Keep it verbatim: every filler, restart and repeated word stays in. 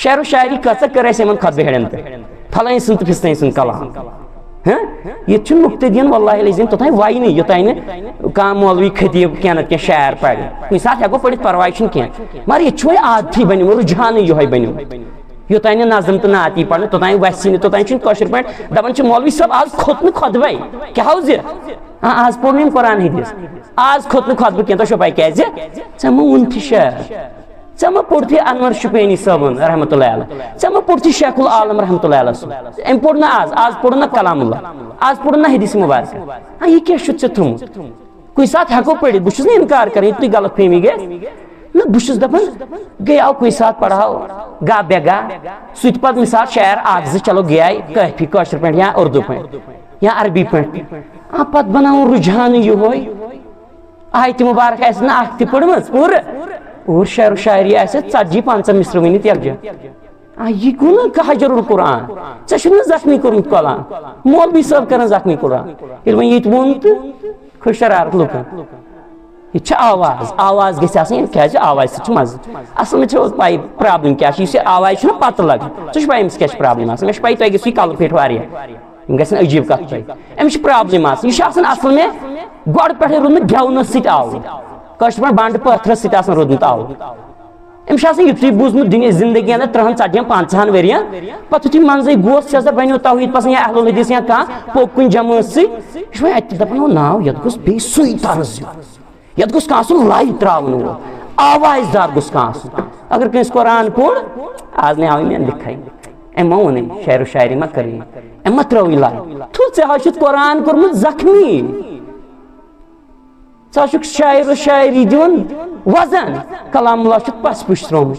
شعر و شاعری کۭژاہ کٔر اَسہِ یِمن خۄطبہٕ ہیٚرٮ۪ن تہٕ فلٲنۍ سٕنٛد تہٕ فِستٲنۍ سُنٛد کلام؟ ہہ؟ ییٚتہِ چھُنہٕ مُقتدیَن واللہ العظیم توٚتام وَیہِ نہٕ، یوٚتام نہٕ کانٛہہ مولوی خطیب کینٛہہ نَتہٕ کینٛہہ شعر پَرِ۔ کُنہِ ساتہٕ ہٮ۪کو پٔرِتھ، پَرواے چھُنہٕ کینٛہہ، مگر ییٚتہِ چھُ وۄنۍ عادتھٕے بَنیومُت، رُجحانٕے یِہوٚے بَنیومُت۔ یوٚتام نہٕ نظم تہٕ نعت یی پَرنہٕ، توٚتام وَسہِ نہٕ، توٚتام چھُنہٕ کٲشِر پٲٹھۍ دَپان چھِ، "مولوی صٲب، آز کھوٚت نہٕ خۄطبَے۔" کیٛاہ ہو زِ؟ آ، آز پوٚر نہٕ أمۍ قرآن حدیث، آز کھوٚت نہٕ خۄطبہٕ کینٛہہ، تۄہہِ چھو پَے کیٛازِ؟ ژےٚ مہٕ ووٚنتھٕے شعر۔ ژےٚ ما پوٚرتھٕے انور شُپینی صٲبُن رحمتہ اللہ علیہ؟ ژےٚ ما پوٚرتھٕے شیخ العالم رحمتہ اللہ علیہ سُنٛد؟ أمۍ پوٚر نہٕ آز، آز پوٚر نہٕ کلام اللہ، آز پوٚر نہٕ حدیث مبارکہ۔ ہاں، یہِ کیٛاہ چھُتھ ژےٚ تھوٚمُت؟ کُنہِ ساتہٕ ہٮ۪کو پٔرِتھ، بہٕ چھُس نہٕ اِنکار کران، یہِ تُہۍ غلط فہمی گژھِ۔ نہ، بہٕ چھُس دپان، گٔیاو کُنہِ ساتہٕ پرہاو گاہ بے گاہ، سُہ تہِ پتہٕ مثال شعر اکھ زٕ، چلو گٔیے کٲفی کٲشِر پٲٹھۍ یا اردو پٲٹھۍ یا عربی پٲٹھۍ۔ آ، پتہٕ بناوُن رُجحانٕے یِہوے۔ آیتِ مُبارک آسہِ نہٕ اکھ تہِ پٔرمٕژ پوٗرٕ، اور شعر و شاعری آسہِ ژتجی پنٛژاہ مصرٕ ؤنِتھ یکجا۔ آ، یہِ گوٚو نہٕ حجر القرآن؟ ژےٚ چھُکھ نہٕ زخمی کوٚرمُت قرآن؟ مولوی صٲب کران زخمی قرآن۔ ییٚلہِ وۄنۍ ییٚتہِ ووٚن تہٕ کھٔج شرارت لُکن۔ یہِ چھِ آواز، آواز گژھِ آسٕنۍ، کیٛازِ آوازِ سۭتۍ چھُ مزٕ۔ اصل مےٚ چھِ پَے problem کیٛاہ چھِ، یُس یہِ آواز چھُنہ پتہٕ لگان، ژےٚ چھِ پَے أمِس کیٛاہ چھِ problem آسان، مےٚ چھِ پَے تۄہہِ گژھِ یہِ کلہٕ پھیٚٹھ واریاہ۔ یِم گژھن عجیٖب کتھ تۄہہِ۔ أمِس چھِ problem آسان، یہِ چھُ آسان اصل مےٚ گۄڈٕ پٮ۪ٹھے روٗدمُت گٮ۪ونس سۭتۍ آوُر، کٲشِر پٲٹھۍ بانڈٕ پٲتھرس سۭتۍ آسان روٗدمُت آوُر۔ أمِس چھُ آسان یُتُے بوٗزمُت دُنیا زندگی اندر ترٕہن ژتجی ہن پنٛژاہن ؤرین، پتہٕ یُتھُے منٛزٕے گوس، یہِ ہسا بنیو توحید پسند یا اہل الحدیث یا کانٛہہ پوٚک کُنہِ جمٲژ سۭتۍ، یہِ چھُ وۄنۍ اتہِ تہِ دپان، "او ناو، یتھ گوٚژھ بیٚیہِ سُے طرز یُن، یتھ گوٚژھ کانٛہہ سُہ لایِو ترٛاوُن وول، آوازدار گوٚژھ کانٛہہ آسُن۔" اگر کٲنٛسہِ قرآن پوٚر، آز نے آو مےٚ لیکھے، أمۍ ما ووٚنُے شعر و شاعری ما کٔرٕے، أمۍ ما ترٛٲوٕے لایِو؟ تھُو، ژےٚ ہا چھُتھ قرآن کوٚرمُت زخمی۔ ژٕ ہا چھُکھ شاعر و شاعری دِوان وزن، کلام اللہ چھُتھ پس پُش ترٛوومُت۔